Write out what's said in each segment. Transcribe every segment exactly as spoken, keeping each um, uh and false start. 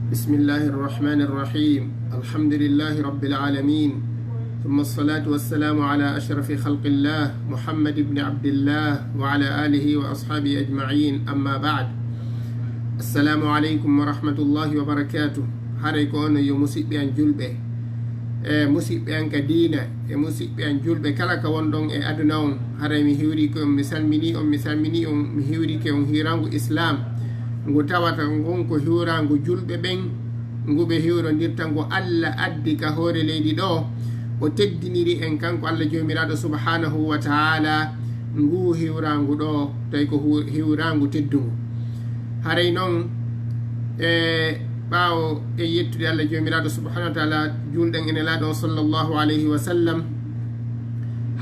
بسم الله الرحمن الرحيم. الحمد لله رب العالمين. ثم الصلاة والسلام على أشرف خلق الله محمد بن عبد الله وعلى آله وأصحابه أجمعين. أما بعد. السلام عليكم ورحمة الله وبركاته. Haray ko onon yo musiɓɓe an julɓe. E musiɓɓe an ka diina, e musiɓɓe an julɓe kala ka wonɗon e aduna on, haray mi hiwrike on, mi salmini on, mi salmini on, mi hiwrike on hiwraangu Islaam, ngu tawata ngun ko hiwraangu julɓe ɓen, ngu ɓe hiwrondirta, ngu Alla addi ka hoore leydi ɗoo, o teddiniri en kanko Alla Joomiraaɗo Subhaanahu wa Ta'aala, ngu hiwraangu ɗoo, tawi ko hu-, hiwraangu teddungu. Haray non, e ɓaawo e yettude Alla Joomiraaɗo Subhaanahu wa Ta'aala, juulɗen e Nelaaɗo o sallallahu alayhi wa sallam,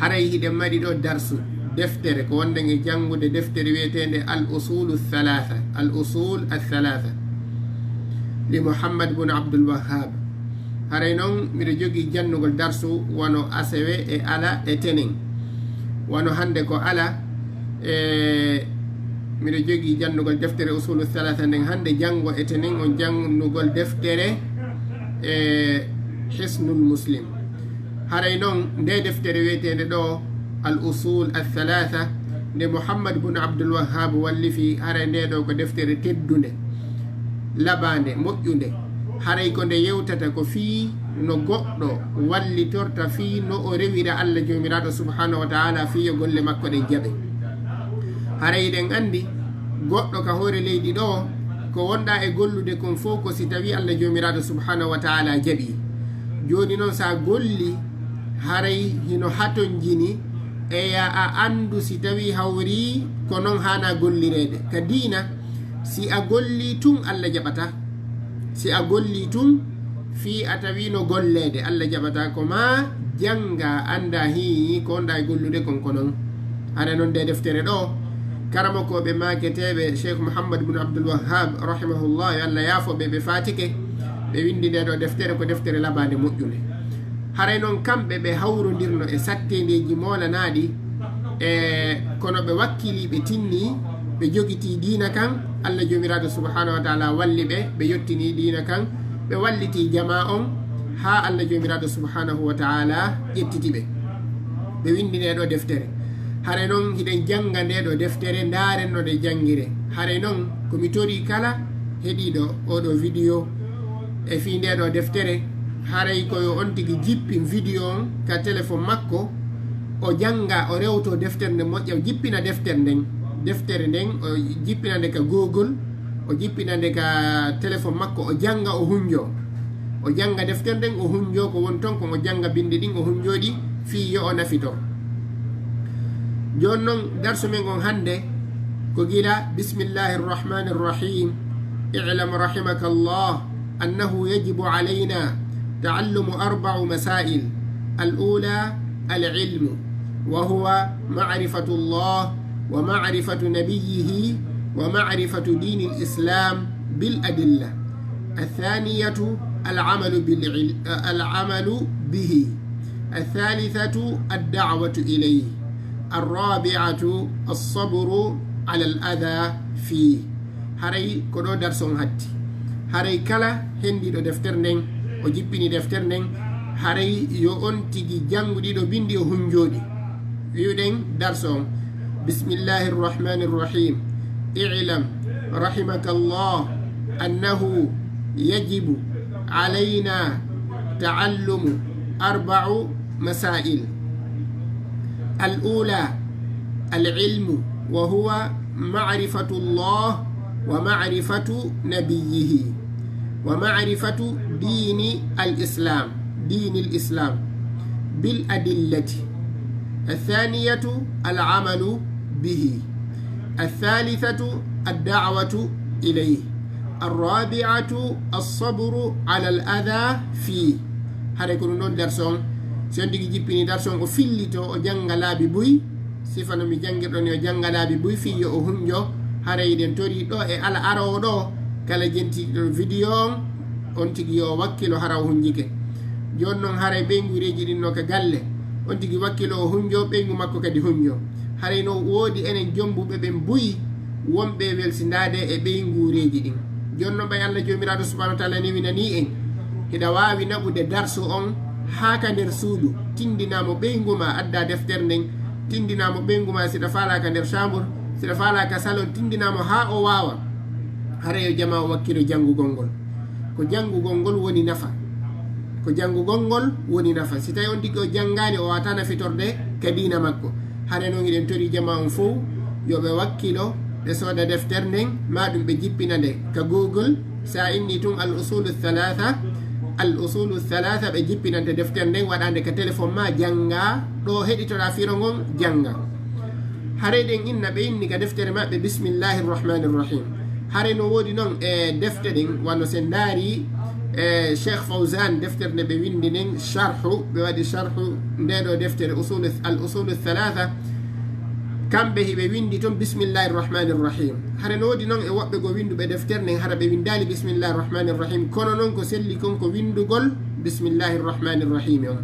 haray hiɗen mari ɗoo darsu deftere, ko wonɗen e janngude deftere wiyeteende Al Usulu Thalatha, Al Usul Al Thalatha, li Muhammad bun Abdul Wahhab. Haray non, miɗo jogii jannugol darsu wano asewe e ala e tenen. Wano hannde ko ala, e miɗo jogii jannugol deftere Usulu Thalatha nden hannde, janngo e tenen on jannugol deftere, e Hisnul Muslim. Haray non, nde deftere wiyeteende ɗoo Al Usul Al Thalatha, nde Muhammad bun Abdul Wahhab wallifi, haray nde ɗoo ko deftere teddunde, labaande, moƴƴunde. Haray ko nde yewtata ko fii no goɗɗo wallitorta fii no o rewira Alla Joomiraaɗo Subhaanahu wa Ta'aala fii yo golle makko ɗen jaɓe. Haray eɗen anndi goɗɗo ka hoore leydi ɗoo, ko wonɗaa e gollude kon fow ko si tawii Alla Joomiraaɗo Subhaanahu wa Ta'aala jaɓii. Jooni non, si a gollii, haray hino hatonjini, eya a anndu si tawii hawrii ko non haanaa gollireede. Ka diina, si a gollii tun, Alla jaɓataa. Si a gollii tun, fii a tawiino golleede, Alla jaɓataa, ko maa janngaa, anndaa hii ko wonɗaa e gollude kon ko non. Haray non, nde deftere ɗoo, karamokooɓe maaketeeɓe Cheikh Muhammad bun Abdul Wahhab, rahimahullah, yo Alla yaafo ɓe, ɓe faatike, ɓe winndi nde ɗoo deftere, ko deftere labaande moƴƴunde. Haray non, kamɓe ɓe hawrondirno e satteendeeji moolanaaɗi, e kono ɓe wakkilii, ɓe tinnii, ɓe jogitii diina kan, Alla Joomiraaɗo Subhaanahu wa Ta'aala walli ɓe, ɓe yottinii diina kan, ɓe wallitii jamaa on, haa Alla Joomiraaɗo Subhaanahu wa Ta'aala ƴettiti ɓe. Ɓe winndi nde ɗoo deftere. Haray non, hiɗen jannga nde ɗoo deftere, ndaaren no nde janngiree. Haray non, ko mi torii kala heɗiiɗo oo ɗoo video e fii nde ɗoo deftere, haray ko yo on tigi jippin video on ka telefon makko, o jannga, o rewtoo deftere nden moƴƴa, o jippina deftere nden, deftere nden, o jippina nde ka Google, o jippina nde ka telefon makko, o jannga, o hunjoo. O jannga deftere nden, o hunjoo ko woni ton kon, o jannga binnde ɗin, o hunjoo ɗi fii yo o nafito. Jooni non, darsu men on hannde ko gila, بسم الله الرحمن الرحيم. اعلم رحمك الله أنه يجب علينا تعلم أربع مسائل. الأولى العلم، وهو معرفة الله ومعرفة نبيه ومعرفة دين الإسلام بالأدلة. الثانية العمل بالعل-، العمل به. الثالثة الدعوة إليه. الرابعة الصبر على الأذى فيه. Haray ko ɗoo darsu on hatti. Haray kala henndiiɗo deftere nden, o jippini deftere nden, haray yo on tigi janngu ɗii ɗoo binndi, o hunjoo ɗi. Wi'uɗen darsu on. بسم الله الرحمن الرحيم. اعلم رحمك الله أنه يجب علينا تعلم أربع مسائل. الأولى العلم، وهو معرفة الله ومعرفة نبيه ومعرفة دين الإسلام، دين الإسلام بالأدلة. الثانية العمل به. الثالثة الدعوة إليه. الرابعة الصبر على الأذى فيه. Haray ko ɗum ɗon darsu on. Si on tigi jippini darsu on, o fillito, o jannga laabi buy. Sifa no mi janngirɗon ni, o jannga laabi buy fii yo o hunjo. Haray eɗen torii ɗoo e alarba aroowo ɗoo, kala jentiiɗo video on, on tigi yo o wakkilo hara o hunjike. Jooni non, haray ɓeynguureeji ɗin no ka galle, on tigi wakkilo o hunjo, ɓeyngu makko kadi hunjo. Haray no woodi enen jombuɓe ɓen buy wonɓe e welsindaade e ɓeynguureeji ɗin. Jooni noon, ɓay Allah Joomiraaɗo subhaanahu wa taala newinanii en, hiɗa waawi naɓude darsu on haa ka nder suudu, tindinaa mo ɓeyngu maa, addaa deftere nden, tindinaa mo ɓeyngu maa, si ɗa faalaa ka nder chambre, si ɗa faalaa ka salon, tindinaa mo haa o waawa. Hara yo jamaa o wakkilo janngugol ngol. Ko janngugol ngol woni nafa. Ko janngugol ngol woni nafa. Si tawi on tigi o janngaani, o waawataa nafitorde ka diina makko. Hara noon hiɗen torii jamaa on fow, yo ɓe wakkilo, ɓe sooda deftere nden, maa ɗum ɓe jippina nde ka Google. Sa inni tun al usulu thalatha, al usulu thalatha, ɓe jippinante deftere nden, waɗande ka téléphone ma, jannga. Ɗo heɗitoɗaa firo ngon, jannga. Hare ɗen inna ɓe inni ka deftere maɓɓe, bismillahi rrahmani rrahim. Hare no woodi noon e defte ɗen, wano sen ndaari, e Cheikh Fawzan, deftere nde ɓe windi nden, sharhu, ɓe waɗi sharhu nde ɗo deftere, usul, al usulu thalatha. Kamɓe hiɓe windi toon, bismillahi rrahmani rrahim. Hare no woodi noon e woɓɓe goo winduɓe deftere nden, hara ɓe windaali bismillahi rrahmani rrahim. Kono noon ko selli kon ko windugol bismillahi rrahmani rrahim on.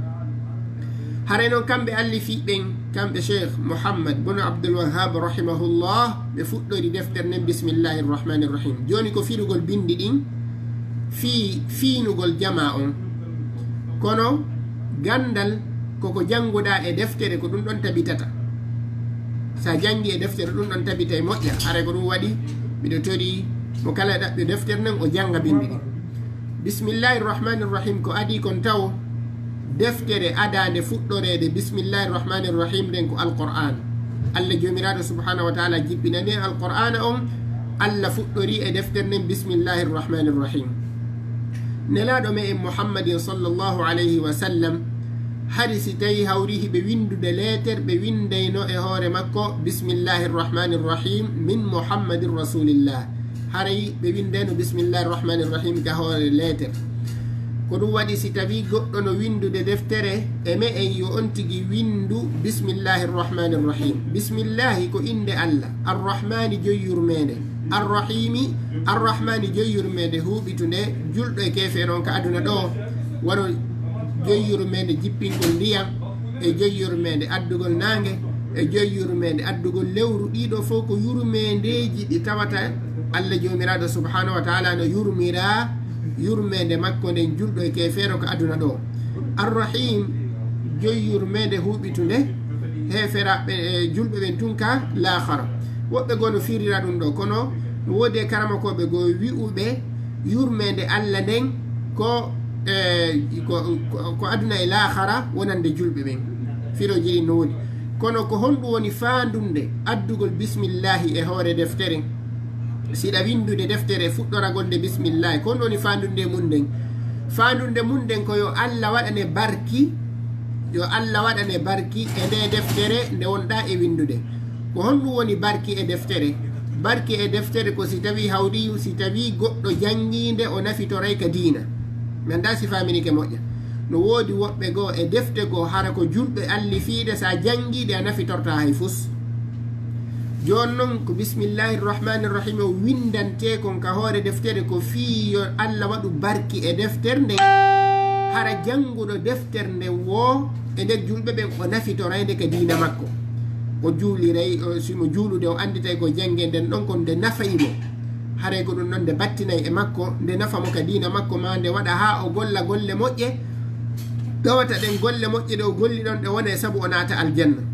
Hare noon kamɓe allifi ɓen, kamɓe Cheikh Mouhammad bun Abdul Wahhab rahimahullah, ɓe fuɗɗori deftere nden bismillahi rrahmani rrahim. Jooni ko firugol bindi ɗin fii fiinugol jamaa on. Kono ganndal koko jannguɗaa e deftere, ko ɗum ɗon tabitata. Sa janngi e deftere, ɗum ɗon tabita e moƴƴa. Haray ko ɗum waɗi miɗo torii mo kala ɗaɓɓi deftere nden, o jannga bindi ɗin. Bismillahi rrahmani rrahim, ko adii kon tawo, deftere adaande fuɗɗoreede bismillahi rrahmani rrahim nden ko Alqur'aan. Allah Joomiraaɗo subhaanahu wa taala jippinani en Alqur'aana on, Allah fuɗɗorii e deftere nden bismillahi rrahmani rrahim. Nelaaɗo me'en Muhammadin sallallahu alayhi wa sallam, hari si tawi hawri hiɓe windude leeter, ɓe windayno e hoore makko, bismillahi rrahmani rrahim, min Muhammadin rasulillah. Haray ɓe windayno bismillahi rrahmani rrahim ka hoore leeter. Ko ɗum waɗi si tawi goɗɗo no windude deftere e me'en, yo on tigi windu bismillahi rrahmani rrahim. Bismillahi ko innde Allah, Arrahmani joyi yurmeende, Arrahimi, Arrahmani joyi yurmeende huuɓitunde julɗo e keefeero on ka aduna ɗo, wano joyi yurmeende jippingol ndiyam, e joyi yurmeende addugol naange, e joyi yurmeende addugol lewru. Ɗiɗo fow ko yurmeendeeji ɗi tawata Allah Joomiraaɗo subhaanahu wa taala no yurmira yurmeende makko nden julɗo e keefeero ka aduna ɗo. Arrahim, joyi yurmeende huuɓitunde heeferaaɓe, e julɓe ɓen tun ka laakhara. Woɓɓe goo no firira ɗum ɗo, kono no woodi e karamokooɓe goo wi'uɓe yurmeende Allah nden ko, e, ko, ko, ko aduna e laakhara wonande julɓe ɓen. Firooji ɗin no woodi. Kono ko honɗum woni faandunde addugol bismillahi e hoore deftere? Si ɗa windude deftere fuɗɗoragol nde bismillahi, ko honɗum woni faandunde mun nden? Faandunde mun nden ko yo Allah waɗane barki, yo Allah waɗane barki e nde deftere nde wonɗaa e windude. Ko honɗum woni barki e deftere? Barki e deftere ko si tawi hawriyu, si tawi goɗɗo janngiinde, o nafitoray ka diina. Mi anndaa si faaminike moƴƴa. No woodi woɓɓe goo e defte goo, hara ko julɓe allifiiɗe, sa janngiiɗe a nafitortaa hay fus. Jooni non ko bismillahi rrahmani rrahim o windantee kon ka hoore deftere, ko fii yo Allah waɗu barki e deftere nden. Hara jannguɗo deftere nden woo e nder julɓe ɓen, o nafitorayde ka diina makko. O juuliray, o, si mo juulude, o annditay ko jannge nden ɗon kon nde nafay mo. Haray ko ɗum ɗon nde battinay e makko, nde nafa mo ka diina makko, maa nde waɗa haa o golla golle moƴƴe, tawata ɗen golle moƴƴe ɗe o golli ɗon ɗe wona e sabu o naata aljanna.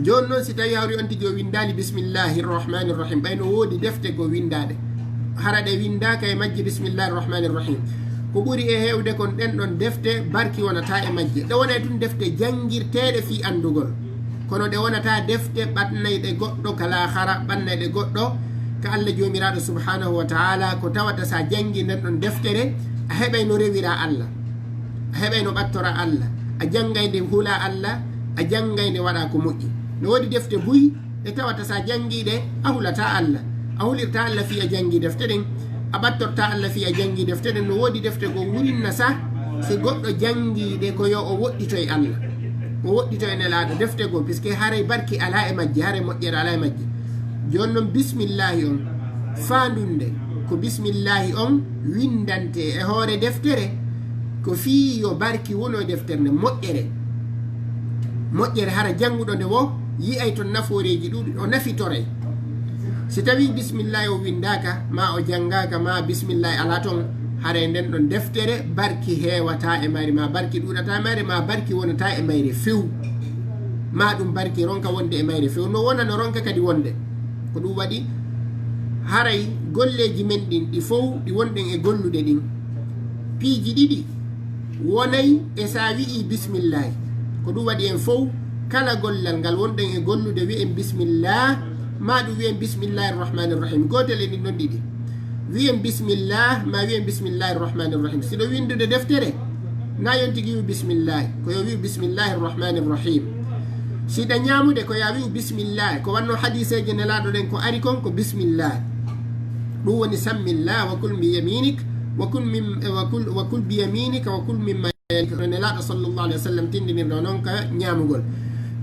Jooni non, si tawi hawri on tigi o windaali bismillahi rrahmani rrahim, ɓay no woodi defte goo windaade, hara ɗe windaaka e majje bismillahi rrahmani rrahim. Ko ɓuri e heewde kon ɗen ɗon defte barki wonataa e majje. Ɗe wonay tun defte janngirteeɗe fii anndugol. Kono ɗe wonataa defte ɓannayɗe goɗɗo ka laakhara, ɓannayɗe goɗɗo ka Allah Joomiraaɗo subhaanahu wa taala, ko tawata sa janngi nden ɗon deftere, a heɓay no rewiraa Allah, a heɓay no ɓattoraa Allah, a janngay nde hulaa Allah, a janngay nde waɗaa ko moƴƴi. No woodi defte buy ɗe tawata sa janngi ɗe, a hulataa Allah, a hulirtaa Allah fii a janngi defte ɗen, a ɓattortaa Allah fii a janngi defte ɗen. No woodi defte goo wurinna sa, si goɗɗo janngi ɗe, ko yo o woɗɗitoy Allah, o woɗɗitoy Nelaaɗo defte goo, puisque haray barki alaa e majje, haray moƴƴere alaa e majje. Jooni non, bismillahi on, faandunde ko bismillahi on windantee e hoore deftere, ko fii yo barki wonu e deftere nden, moƴƴere. Moƴƴere, hara jannguɗo nde woo yi'ay ton nafooreeji ɗuuɗi, o nafitoray. Si tawii bismillaahi o winndaaka, maa o janngaaka, maa bismillaahi alaa ton, haray nden ɗon deftere barki heewataa e mayre, maa barki ɗuuɗataa e mayre, maa barki wonataa e mayre few. Maa ɗum barki ronka wonde e mayre few. No wona no ronka kadi wonde. Ko ɗum waɗi haray golleeji men ɗin ɗi fow ɗi wonɗen e gollude ɗin. Piiji ɗiɗi wonay e sa wi'i bismillaahi. Ko ɗum waɗi en fow kala gollal ngal wonɗen e gollude wi'en bismillaah, maa ɗum wi'en bismillaahi rahmaani rahim. Gootel e ɗin ɗon ɗiɗi. Wi'en bismillaah, maa wi'en bismillaahi rahmaani rahim. Si ɗo winndude deftere, na yon tigi wi'u bismillaahi. Ko yo wi'u bismillaahi rahmaani rahim. Si ɗa ñaamude ko ya wi'u bismillaahi. Ko wanno hadiiseeje Nelaaɗo ɗen ko ari kon ko bismillaahi. Ɗum woni sammillah wa kul bi yaminik wa kul min wa kul wa kul bi yaminika wa kul mimma yalik. No Nelaaɗo sallallahu alaihi wasallam tindinirno non ka ñaamugol.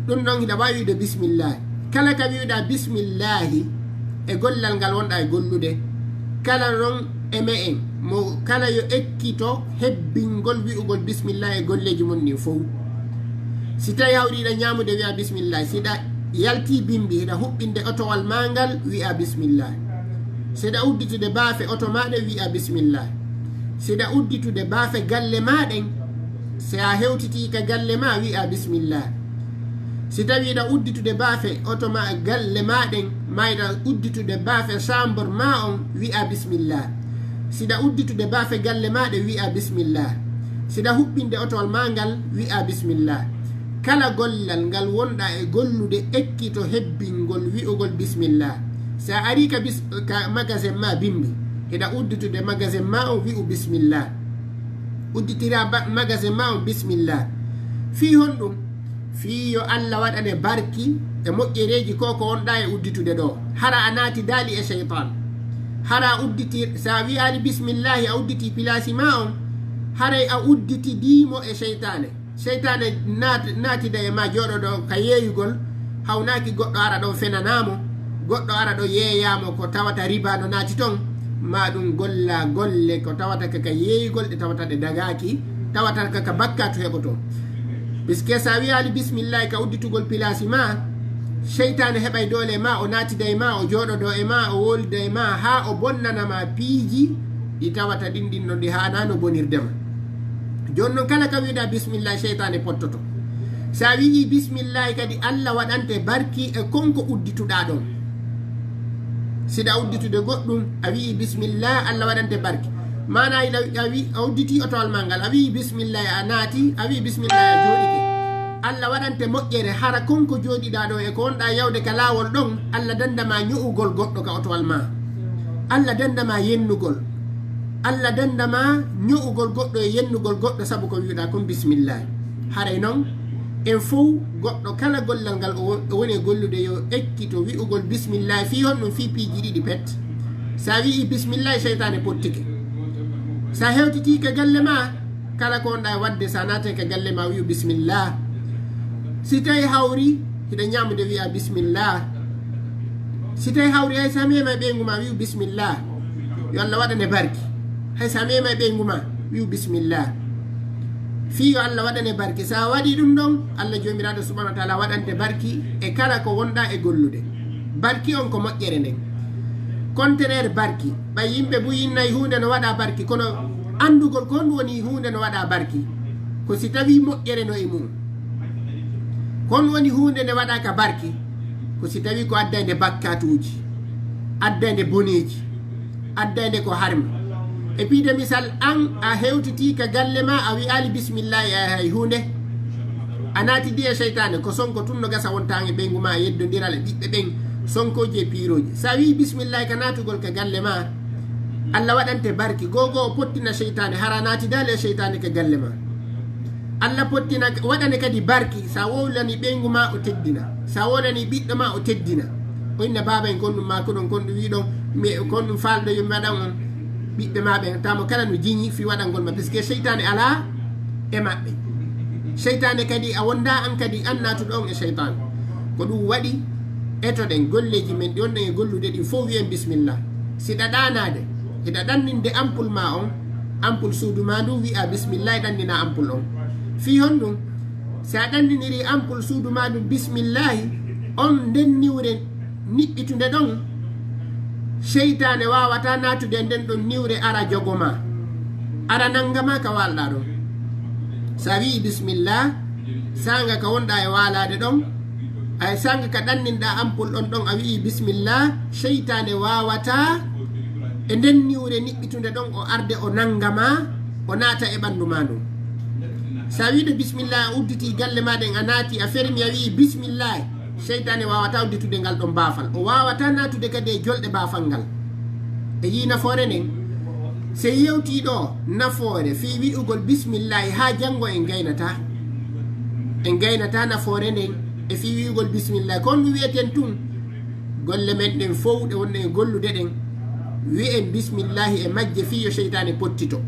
Ɗum ɗon hiɗa waawi wi'ude bismillaahi. Kala ka wi'uɗa bismillaahi e gollal ngal wonɗa e gollude, kala non e me'en mo kala yo ekkito hebbingol wi'ugol bismillaahi e golleeji mon ɗin fow. Si tawi hawri hiɗa ñaamude wi'a bismillaahi, si ɗa yalti bimbi hiɗa huɓɓinde otowal maa ngal wi'a bismillaahi. Si ɗa udditude baafe oto maa ɗen wi'a bismillaahi. Si ɗa udditude baafe galle maa ɗen, si a hewtiti ka galle maa wi'a bismillaahi. Si tawi hiɗa udditude baafe oto maa galle maa ɗen, maa hiɗa udditude baafe chambre maa on wi'a bismillaahi. Si ɗa udditude baafe galle maa ɗen wi'a bismillaahi. Si ɗa huɓɓinde otowal maa ngal wi'a bismillaahi. Kala gollal ngal wonɗa e gollude ekkito hebbingol wi'ugol bismillaahi. Si a ari ka bis ka magasin maa bimbi hiɗa udditude magasin maa on wi'u bismillaahi. Udditira ba- magasin maa on bismillaahi. Fii honɗum? Fii yo Alla waɗane barki e moƴƴereeji ko ko wonɗa e udditude ɗo. Hara a naati daali e seytaan. Hara a udditi sa wi'aali bismillaahi a udditi pilaasi maa on. Haray a udditi diimo e seytaane. Seytaane naat- naatida e maa jooɗoɗo ka yeeyugol. Hawnaaki goɗɗo ara ɗon fenanaamo. Goɗɗo ara ɗo yeeyaamo ko tawata riba no naati ton. Maa ɗum golla golle ko tawata ka ka yeeyugol ɗe tawata ɗe dagaaki. Tawata ka ka bakkaatu heɓoto. Puisque sa wi'aali bismillaahi ka udditugol pilaasi maa, seytaane heɓay doole maa, o naatida e maa, o jooɗodo e maa, o wolda e maa, haa o bonnana maa piiji ɗi tawata ɗin ɗin non ɗi haanaano bonirde ma. Jooni non kala ka wi'uɗa bismillaahi seytaane pottoto. Sa wi'i bismillaahi kadi Alla waɗante barki e konko uddituɗa ɗon. Si ɗa udditude goɗɗum a wi'i bismillah Alla waɗante barki. Maana ila a wi a udditi otowal ma ngal a wi'i bismillah a naati a wi'i bismillah a jooɗike. Alla waɗante moƴƴere hara konko jooɗiɗa ɗo e ko wonɗa yawde ka laawol ɗon Alla dandama ño'ugol goɗɗo ka otowal ma. Alla dandama yennugol. Alla dandama ño'ugol goɗɗo e yennugol goɗɗo sabu ko wi'uɗa kon bismillah. Haray non en fow goɗɗo kala gollal ngal o woni e gollude yo ekkito wi'ugol bismillah fii honɗum fii piiji ɗiɗi pet. Sa wi'i bismillah seytaane pottike. Sa hewtiti ka galle ma kala ko wonɗa e waɗde sa naate ka galle ma wi'u bismillah. Si tawi hawri hiɗa ñaamude wi'a bismillah. Si tawi hawri hay sa mema e ɓeyngu ma wi'u bismillah. Yo Allah waɗane barki. Hay sa mema e ɓeyngu ma wi'u bismillah. Fii yo Allah waɗane barki sa waɗi ɗum ɗon Allah joomiraaɗo subhanahu wa taala waɗante barki e kala ko wonɗa e gollude. Barki on ko moƴƴere nden. Kontereer barki ɓay yimɓe buy innay huunde no waɗa barki kono anndugol ko honɗum woni huunde no waɗa barki ko si tawi moƴƴere no e mum. Ko honɗum woni huunde nde waɗaka barki ko si tawi ko addayde bakkatuuji, addayde boneeji, addayde ko harmi. E piide misal an a hewtiti ka galle ma a wi'ali bismillahi a yahay huunde. A naati ndi e seytaane ko sonko tun no gasa wontaange ɓeyngu ma e yeddondiral e ɓiɓɓe ɓen sonkooji e piirooji. Sa wi'i bismillahi ka naatugol ka galle ma Allah waɗante barki gogo o pottina seytaane hara naati daali e seytaane ka galle ma. Allah pottina waɗane kadi barki sa wowlani ɓeyngu ma o teddina sa wowlani ɓiɗɗo ma o teddina. O inna baaba en kon ɗum ma ko ɗon kon ɗum wiɗon mi kon ɗum falɗo yo mi waɗan on ɓiɓɓe ma ɓen tamo kala no jiñi fi waɗangol ma puisque seytaane ala e maɓɓe. Seytaane kadi a wonda an kadi an natuɗo on e seytaane. Ko ɗum waɗi etoɗen golleji men ɗi wonɗen e gollude ɗin fof wiyen bismillah. Si ɗa ɗanade hiɗa ɗanninde ampul ma on ampul suudu ma ndu wi'a bismillahi ɗannina ampul on. Fii honɗum? Si a ɗanniniri ampul suudu ma ndun bismillahi on nden niwre niɓɓitunde ɗon Seytaane waawataa naatude e nden ɗon niwre ara jogo ma, ara nannga ma ka waalɗaa ɗon. So a wi'i bismillah, saanga ka wonɗaa e waalaade ɗon, ay saanga ka ɗanninɗaa ampul ɗon ɗon, a wi'i bismillah, seytaane waawataa e nden niwre niɓɓitunde ɗon o arde o nannga ma, o naata e ɓanndu ma ndun. So a wi'de bismillah, a udditii galle ma ɗen, a naati, a fermi, a wi'i bismillah, seytaane waawataa udditude ngal ɗon baafal. O waawataa naatude kadi e jolɗe baafal ngal. E yii nafoore nden, si yewtii ɗoo nafoore fii wi'ugol bismillaahi haa janngo en gaynataa. En gaynataa nafoore nden e fii wi'ugol bismillaahi. Ko honɗum wi'eten tun? Golle men ɗen fow ɗe wonɗen e gollude ɗen, wi'en bismillaahi e majje fii yo seytaane pottito.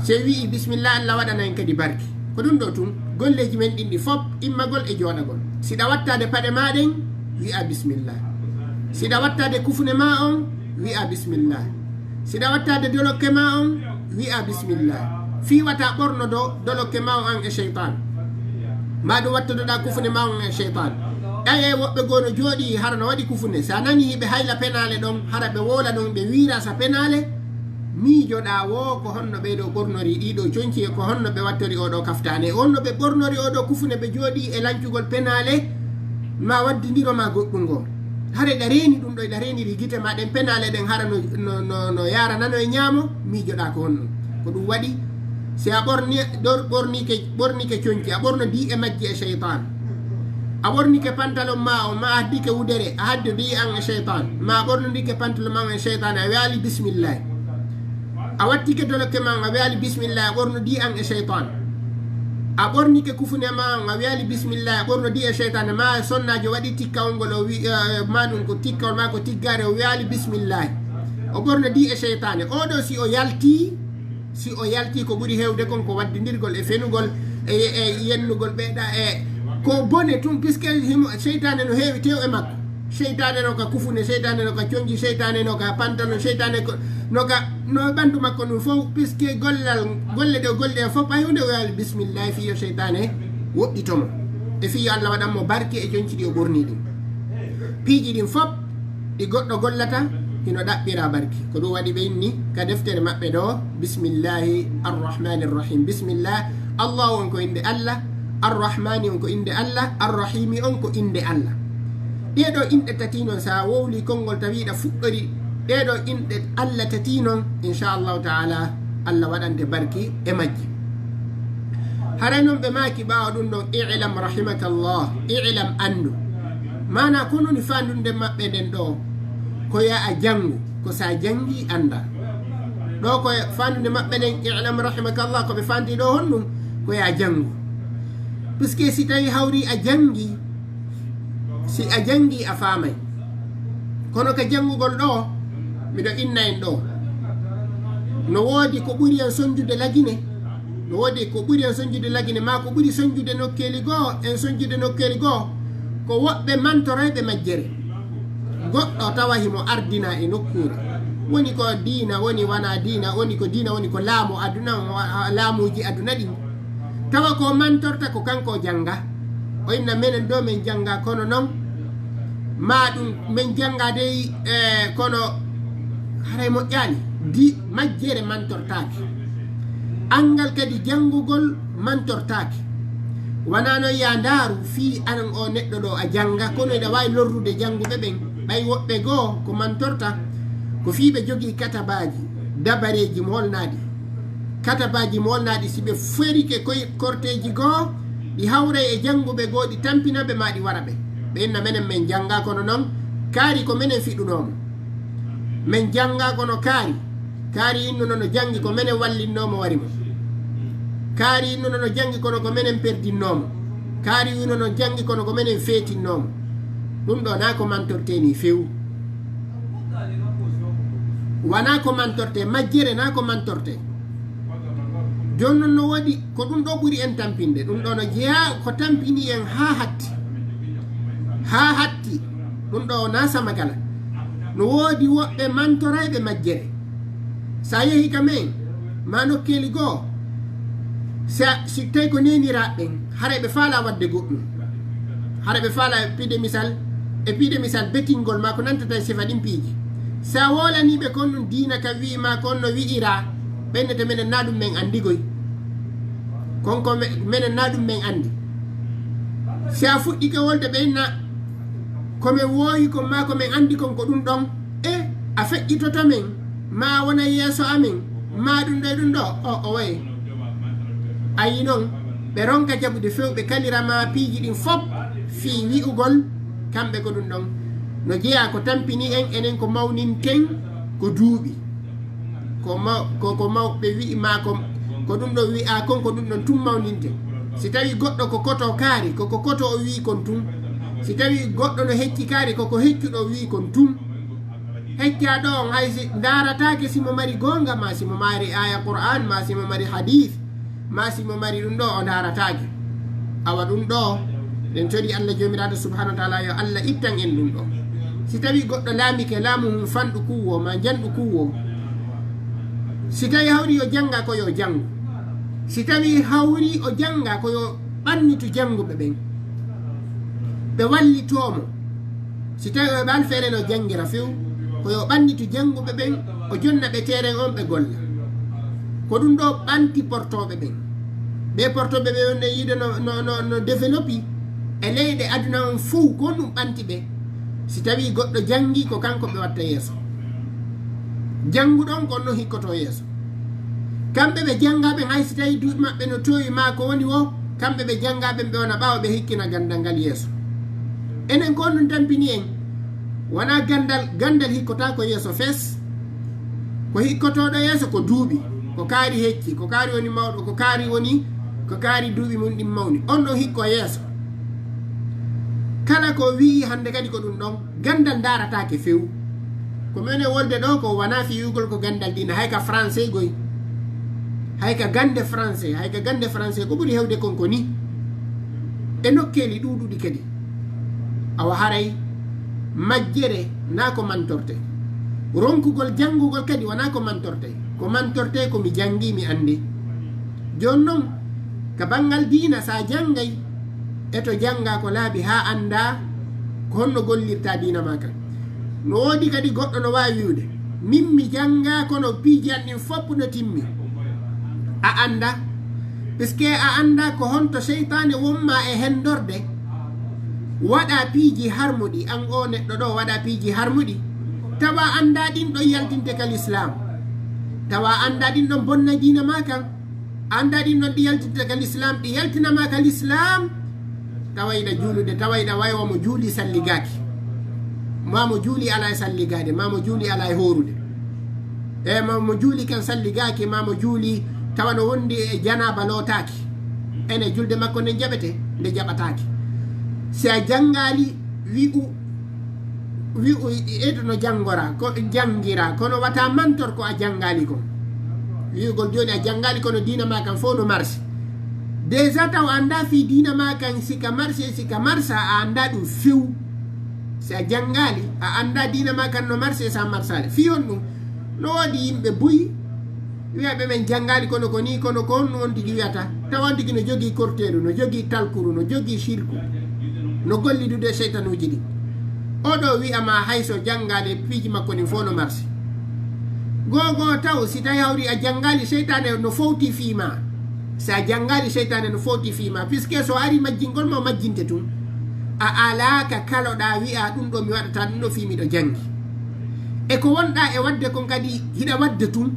Si en wi'ii bismillah, Allah waɗana en kadi barki. Ko ɗum ɗoo tun, golleeji men ɗin ɗi fow, immagol e jooɗagol. Si ɗa wattaade paɗe maa ɗen, wi'a bismillah. Si ɗa wattaade kufune maa on, wi'a bismillah. Si ɗa wattaade dolokke maa on, wi'a bismillah. Fii wata ɓornodo dolokke maa on an e seytaan. Maa ɗum wattodoɗaa kufune maa on e seytaan. Ɓay e woɓɓe goo no jooɗii, hara no waɗi kufune. Si a nanii hiɓe hayla penaale ɗon, hara ɓe woola ɗon, ɓe wiira sa penaale. Miijoɗaa woo ko honno ɓee ɗoo ɓornori ɗii ɗoo conci, e ko honno ɓe wattori oo ɗoo kaftaane, e honno ɓe ɓornori oo ɗoo kufune, ɓe jooɗii e lancugol penaale, maa waddindiro maa goɗɗum ngoo. Hara ɗa reeni ɗum ɗoo, ɗa reeniri gite maa ɗen penaale ɗen, hara no, no, no, no yaaranano e ñaamo, miijoɗaa ko honno. Ko ɗum waɗi, si a ɓorni, ɗor-, ɓornike, ɓornike conci, a ɓornodii e majji e seytaan. A ɓornike pantalon maa on, maa a haddike wudere, a haddodii an e seytaan. Maa a ɓornodike pantalon maa on e seytaan, a wi'aali bismillah. A wattike dolokke maa on, a wi'aali bismillah, a ɓornodii an e seytaan. A ɓornike kufune maa on, a wi'aali bismillah, a ɓornodii e seytaan. Maa sonnaajo waɗi tikkawol ngol, o wi-, eh, maa ɗum ko tikkawol maa ko tiggaare, o wi'aali bismillah. O ɓornodii e seytaane. Oo ɗoo si o yaltii, si o yaltii, ko ɓuri heewde kon ko waddindirgol e fenugol e, e yennugol ɓeyɗa e ko bone tun, puisque himo, seytaane no heewi tew e makko. Seytaane no ka kufune, seytaane no ka conji, seytaane no ka pantalon, seytaane ko, no ka, no ɓandu makko ndun fow, puisque gollal, golle ɗe o golli ɗen fow, hay huunde o wi'aali bismillah fii yo seytaane woɗɗito mo. E fii yo Allah waɗan mo barke e conci ɗi o ɓornii ɗin. Piiji ɗin fow ɗi goɗɗo gollata, hino ɗaɓɓiraa barki. Ko ɗum waɗi ɓe inni ka deftere maɓɓe ɗoo, bismillahi arrahmani rrahim. Bismillah, Allahu on ko innde Allah, Arrahmani on ko innde Allah, Arrahimi on ko innde Allah. Ɗee ɗoo inɗe tati non, si a wowlii konngol tawi ɗa fuɗɗori ɗee ɗoo inɗe Allah tati non, insha Allahu taala, Allah waɗante barki e majji. Haray non ɓe maaki ɓaawo ɗum ɗon, "I'lam rahimakallah, i'lam, anndu." Maanaa ko woni faandunde maɓɓe nden ɗoo, ko yo a janngu, ko si a janngii anndaa. Ɗoo ko faandunde maɓɓe nden, "I'lam rahimakallah," ko ɓe faandi ɗoo honɗum? Ko yo a janngu. Puisque si tawii hawri a janngii, si a janngii a faamay. Kono ka janngugol ɗoo, miɗo inna en ɗoo. No woodi ko ɓuri en sonjude Lagine, no woodi ko ɓuri en sonjude Lagine, maa ko ɓuri sonjude nokkeeli goo, en sonjude nokkeeli goo, ko woɓɓe mantorayɓe majjere. Goɗɗo tawa himo ardina e nokkuure. Woni ko diina, woni wanaa diina, woni ko diina, woni ko laamu aduna, wa-, laamuuji aduna ɗin. Tawa ko mantorta ko kanko o jannga. O inna menen ɗoo men jannga, kono non, maa ɗum men jannga dey, eh, kono haray moƴƴaani. Di majjere mantortaake. Anngal kadi janngugol mantortaake. Wanaa noon yo a ndaaru fii anan oo neɗɗo ɗoo a jannga, kono eɗa waawi lorrude jannguɓe ɓen. Ɓay woɓɓe goo ko mantorta, ko fii ɓe jogii katabaaji, dabareeji moolnaaɗi. Katabaaji moolnaaɗi, si ɓe ferike koy korteeji goo, ɗi hawray e jannguɓe goo, ɗi tampina ɓe, maa ɗi wara ɓe. Ɓe inna menen men jannga, kono non kaari ko menen fiɗunoo mo. Men jannga kono kaari. Kaari innuno no janngi ko menen wallinnoo mo wari mo. Kaari innuno no janngi kono ko menen perdinnoo mo. Kaari innuno no janngi kono ko menen feetinnoo mo. Ɗum ɗoo naa ko mantortee nii few. Wanaa ko mantortee, majjere naa ko mantortee. Jooni non no woodi ko ɗum ɗoo ɓuri en tampinde. Ɗum ɗoo no jeyaa ko tampini en haa hatti. Haa hatti. Ɗum ɗoo wonaa samagala. No woodi woɓɓe mantorayɓe majjere. Si a yehii ka men, maa nokkeeli goo, si a, si tawii ko neeniraaɓe ɓen, haray ɓe faalaa waɗde goɗɗum. Haray ɓe faalaa, piide misal, e piide misal betingol ma ko nantata e sifa ɗin piiji. Si a woolanii ɓe kon ɗum diina kan wi'i ma kon no wi'ira, ɓennete menen na ɗum men anndigoy. Kon ko me- menen na ɗum men anndi. Si a fuɗɗike wolde ɓe inna ko men wooyi kon ma ko men anndi kon ko ɗum ɗon, e a feƴƴitoto men, ma a wona yeeso amen, ma ɗum ɗo e ɗum ɗo, o o waye. Ayi non, ɓe ronka jaɓude few, ɓe kalira ma piiji ɗin fop fii wi'ugol kamɓe ko ɗum ɗon. No jeyaa ko tampini en, enen ko mawninten ko duuɓi. Ko maw- ko ko mawɓe wi'i ma ko, ko ɗum ɗon wi'aa kon, ko ɗum ɗon tun mawninten. Si tawi goɗɗo ko koto kaari, ko ko koto o wi'i kon tun. Si tawi goɗɗo no hecci kaari, ko ko heccuɗo o wi'i kon tun. Heccaaɗo on hay si ndaarataake si mo mari goonga, ma si mo mari aaya Qur'aan, ma si mo mari hadiis, ma si mo mari ɗum ɗo o ndaarataake. Awa ɗum ɗo, ɗen tori Allah Joomiraaɗo subhaanahu wa ta'aala yo Allah ittan en ɗum ɗo. Si tawi goɗɗo laamike laamu hun fanɗu kuwoo ma njanɗu kuwoo, si tawi hawri o jannga ko yo janngu. Si tawi hawri o jannga ko yo ɓannitu jannguɓe ɓen, ɓe wallitoo mo. Si tawi o heɓaali feere no janngira few, ko yo ɓannitu jannguɓe ɓen, o jonna ɓe teeren on ɓe golla. Ko ɗum ɗo ɓanti portooɓe ɓen. Ɓee portooɓe ɓe wonde yiide no, no, no, no développé e leyɗe aduna on fow, ko ɗum ɓanti ɓe. Si tawi goɗɗo janngi, ko kanko ɓe watta yeeso. Jannguɗo on ko on no hikkotoo yeeso. Kamɓe ɓe janngaa ɓen, hay si tawi duuɓi maɓɓe no toowi maa ko woni woo, kamɓe ɓe janngaa ɓen ɓe wona ɓaawo ɓe hikkina ganndal ngal yeeso. Enen ko on ɗum tampini en, wonaa ganndal, ganndal hikkotaako yeeso fees. Ko hikkotooɗo yeeso ko duuɓi, ko kaari hecci, ko kaari woni mawɗo, ko kaari woni, ko kaari duuɓi mun ɗin mawni. On ɗon hikkoo yeeso. Kala ko wi'i hannde kadi ko ɗum ɗon. Ganndal ndaarataake few. Ko mi woni e wolde ɗoo ko wanaa fii wi'ugol ko ganndal diina, hay ka français goy. Hay ka gannde français, hay ka gannde français ko ɓuri hewde kon ko ni. E nokkeeli ɗuuɗuɗi kadi. Awa haray majjere naa ko mantorte. Ronkugol janngugol kadi wanaa ko mantorte. Ko mantorte ko mi janngi, mi anndi. Jooni non, ka banngal diina, si a janngay, e to janngaa ko laabi haa anndaa ko honno gollirta diina maa kan. No woodi kadi goɗɗo no waawi wi'ude, min mi janngaa kono piiji an ɗin fof no timmi. A anndaa. Puisque a anndaa ko honto seytaane wonmaa e henndorde, waɗa piiji harmuɗi, an oo neɗɗo ɗoo waɗa piiji harmuɗi, tawa anndaa ɗin ɗon yaltinte ka lislaam, tawa anndaa ɗin ɗon bonna diina maa kan. Anndaa ɗin ɗon ɗi yaltinte ka lislaam, ɗi yaltina maa ka lislaam. Tawa iɗa juulude, tawa iɗa wayi wa mo juuli salligaaki. Maa mo juuli alaa e salligaade, maa mo juuli alaa e hoorude. E maa mo juuli kan salligaaki, maa mo juuli tawa no wondi e janaaba lootaaki. Ene julde makko nden jaɓete, nde jaɓataaki. Si a janngaali, wi'u wi'u eto no janngora, ko janngira, kono wata mantor ko a janngaali kon. Wi'ugol jooni a janngaali kono diina maa kan fof no marsi. Déjà taw a anndaa fii diina maa kan si ka marsi e si ka marsa, a anndaa ɗum few. Si a janngaali, a anndaa diina maa kan no marsi e si a marsaali. Fii honɗum? No woodi yimɓe buy, wi'a ɓe men janngaali kono ko nii, kono ko honɗum on tigi wi'ata? Tawa on tigi no jogii korteeru, no jogii talkuru, no jogii sirku, no gollidude e seytanuuji ɗin. Oɗo wi'a ma hay so janngaali e piiji makko ɗin fof no marsi. Goo goo taw si tawi hawri a janngaali, seytaane no fowti fii ma. Si a janngaali, seytaane no fowti fii ma, puisque so ari majjingol ma o majjinte tun. A alaa ka kaloɗaa wi'a ɗum ɗo mi waɗata ɗum ɗo fii miɗo janngi. E ko wonɗaa e waɗde kon kadi hiɗa waɗde tun.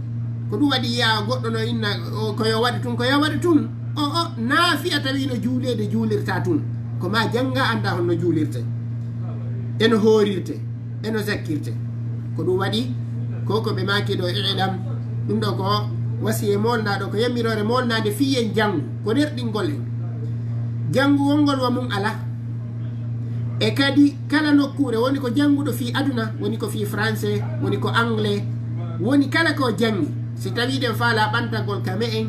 Ko ɗum waɗi yi'aa goɗɗo no inna o, ko yo waɗu tun, ko yo waɗu tun. O, o, naa fiya tawi no juuleede juulirta tun. Ko ma jannga annda honno juulirte. E no hoorirte, e no zakkirte. Ko ɗum waɗi ko, ko ɓe maaki ɗo, i'lam. Ɗum ɗo ko wasiye molnaaɗo, ko yamiroore molnaade fii en janngu, ko rerɗingol en. Janngu wongol wa mum alaa. E kadi kala nokkuure woni ko jannguɗo fii aduna, woni ko fii français, woni ko anglais, woni kala ko janngi. Si tawii ɗen faalaa ɓantagol ka me'en,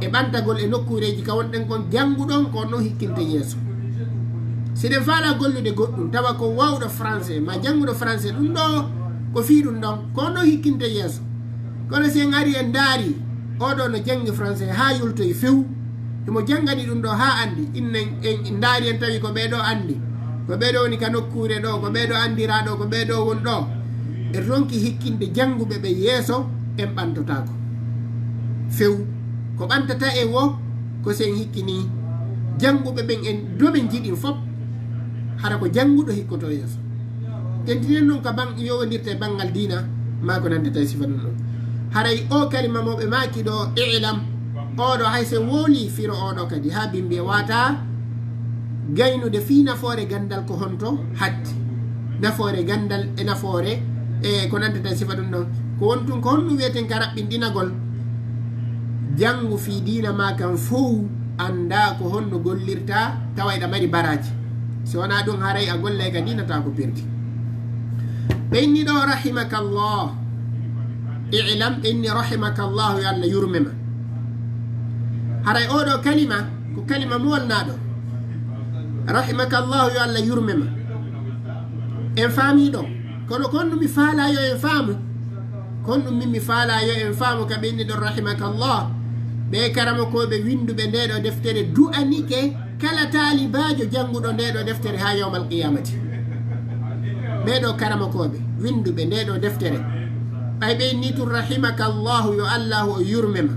e ɓantagol e nokkuureeji ka wonɗen kon, jannguɗon ko non hikkinte yeeso. Si ɗen faalaa gollude goɗɗum, tawa ko waawɗo français, ma jannguɗo français, ɗum ɗo ko fii ɗum ɗon, ko non hikkinte yeeso. Kono si en ari en ndaari, oɗo no janngi français haa yultoyi few, himo janngani ɗum ɗo haa anndi, innen en ndaari en tawi ko ɓee ɗo anndi. Ko ɓeeɗo woni ka nokkuure ɗo, ko ɓeeɗo anndiraa ɗo, ko ɓeeɗo woni ɗo. En ronki hikkinde jannguɓe ɓe yeeso, en ɓantotaako. Few, ko ɓantata en wo, ko si en hikkini jannguɓe ɓen en domin jiɗin fof, hara ko jannguɗo hikkoto yeeso. Tentinen noon ka ban-, yowondirta e banngal diina, maa ko nanndata e sifa ɗum ɗon. Haray o kalima mo ɓe maaki ɗo, "I'lam", oɗo hay se wowli firo oɗo kadi, haa bimbi e wata gaynude fii nafoore ganndal ko honto hatti. Nafoore ganndal e nafoore e ko nanndata e sifa ɗum ɗon. Ko won tun ko honɗum wiyeten ka raɓɓinɗinagol janngu fii diina maa kan fow annda ko honno gollirta tawa eɗa mari baraaji. Si wonaa ɗum haray a gollay ka diina tawa ko perdi. Ɓe inni ɗo rahimakallah. I'lam, ɓe inni rahimakallahu, yo Allah yurme ma. Haray oɗo kalima, ko kalima mo wonnaa ɗo. Rahimakallahu, yo Allah yurme ma. En faami ɗo. Kono ko honɗum mi faalaa yo en faamu? Ko honɗum min mi faalaa yo en faamu ka ɓe inni ɗon rahimakallah? Ɓe karamokooɓe winnduɓe nde ɗo deftere du'anike kala taalibaajo jannguɗo nde ɗo deftere haa yawmal qiyamati. Ɓee ɗo karamokooɓe winnduɓe nde ɗo deftere, ɓay ɓe inni tun rahimakallahu, yo Allahu o yurme ma.